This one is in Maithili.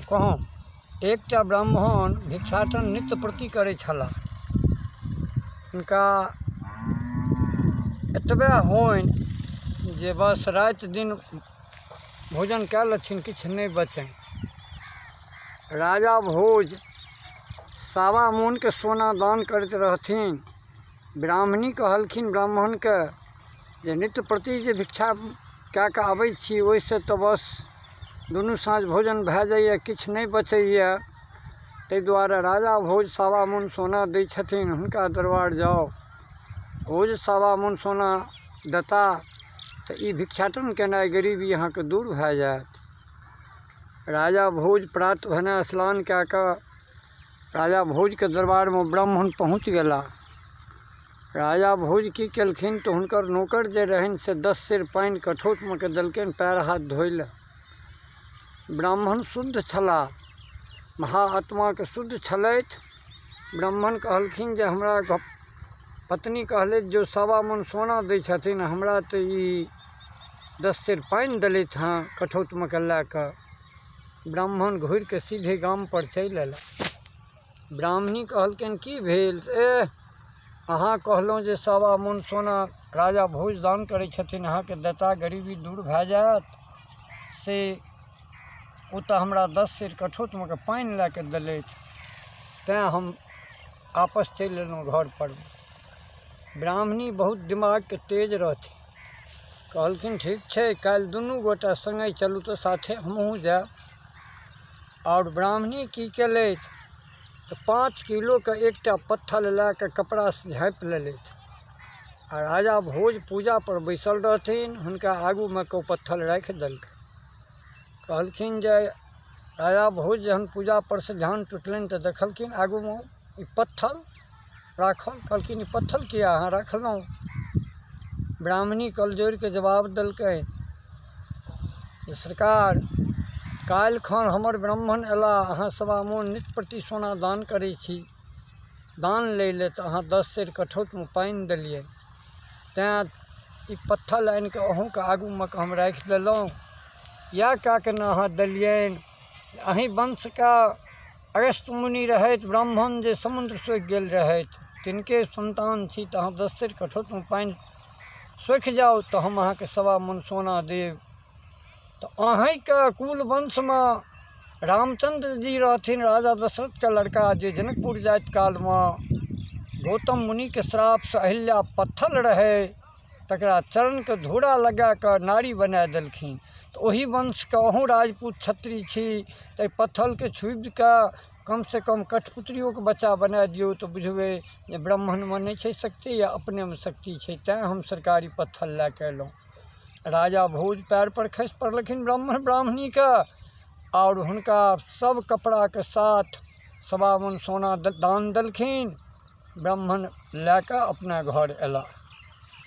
कहौं एकटा ब्राह्मण भिक्षाटन नित्य प्रति करै छलाह। हुनका एतबे होइन जे बस राति दिन भोजन कए लेथिन, किछु नहि बचनि। राजा भोज सवा मोनके सोना दान करैत रहथिन। ब्राह्मणी कहलखिन ब्राह्मणके जे नित्य प्रति जे भिक्षा कए कऽ आबै छी, ओहिसँ तऽ बस दुनू साँझ भोजन भए जाइए, किछु नहि बचैए। ताहि दुआरे राजा भोज सवा मोन सोना दै छथिन, हुनका दरबार जाउ। ओ जे सवा मोन सोना देता तऽ ई भिक्षाटन केनाइ गरीबी अहाँके दूर भए जायत। राजा भोज प्रात भेने स्नान कए कऽ राजा भोजके दरबारमे ब्राह्मण पहुँच गेला। राजा भोज की केलखिन तऽ हुनकर नौकर जे रहनि से 10 सेर पानि कठौतमे के देलकनि पएर हाथ धोइ लए। ब्राह्मण शुद्ध छलाह, महाआत्माके शुद्ध छलथि। ब्राह्मण कहलखिन जे हमरा पत्नी कहलथि जे सवा मन सोना दै छथिन, हमरा तऽ ई 10 सेर पानि देलथि हँ कठौतमे के लए कऽ। ब्राह्मण घुरिके सीधे गामपर चलि अयला। ब्राह्मणी कहलकनि की भेल? एह, अहाँ कहलहुँ जे सवा मन सोना राजा भोज दान करै छथिन, अहाँके देता, गरीबी दूर भए जायत, से ओ तऽ हमरा 10 सेर कठौतमे के पानि लए कऽ देलथि, तैँ हम आपस चलि एलहुँ घरपर। ब्राह्मणी बहुत दिमागके तेज रहथिन। कहलखिन ठीक छै, काल्हि दुनू गोटा सङ्गे चलू तऽ साथे हमहूँ जायब। आओर ब्राह्मणी की केलथि तऽ 5 किलोके एकटा पत्थर लए कऽ कपड़ासँ झाँपि लेलथि आ राजा भोज पूजापर बैसल रहथिन, हुनका आगूमे के ओ पत्थर राखि देलखिन। कहलखिन जे राजा भोज जहन पूजापर से ध्यान टुटलनि तऽ देखलखिन आगूमे ई पत्थर राखल। कहलखिन ई पत्थर किया अहाँ रखलहुँ? ब्राह्मणी कल जोड़िके जवाब देलकै जे सरकार, काल्हि खन हमर ब्राह्मण अयला, अहाँ सवा मोन नित्य प्रति सोना दान करै छी, दान लै लए, तऽ अहाँ 10 सेर कठौतमे पानि देलियै, तैँ ई पत्थर आनिकऽ अहूँके आगूमे कऽ हम राखि देलहुँ। इएह कए कऽ ने अहाँ देलियनि। अहीं वंशके अगस्त मुनि रहथि ब्राह्मण जे समुद्र सोखि गेल रहथि, तिनके सन्तान छी, तऽ अहाँ 10 सेर कठौतमे पानि सोखि जाउ तऽ हम अहाँके सवा मन सोना देब। तऽ अहीँके कुल वंशमे रामचन्द्र जी रहथिन, राजा दशरथके लड़का, जे जनकपुर जाइत कालमे गौतम मुनिके श्रापसँ अहिल्या पत्थर रहै, तकरा चरणके धूरा लगा कऽ नारी बना देलखिन। तऽ ओहि वंशके अहूँ राजपूत क्षत्री छी, तऽ एहि पत्थलके छुबि कऽ कमसँ कम कठपुतरियोके बच्चा बना दियौ तऽ बुझबै जे ब्राह्मणमे नहि छै शक्ति या अपनेमे शक्ति छै, तैँ हम सरकारी पत्थर लए कऽ अयलहुँ। राजा भोज पयर पर खसि पड़लखिन ब्राह्मण ब्राह्मणीके आओर हुनका सब कपड़ाके साथ सवा मन सोना दान देलखिन। ब्राह्मण लए कऽ अपना घर अयला।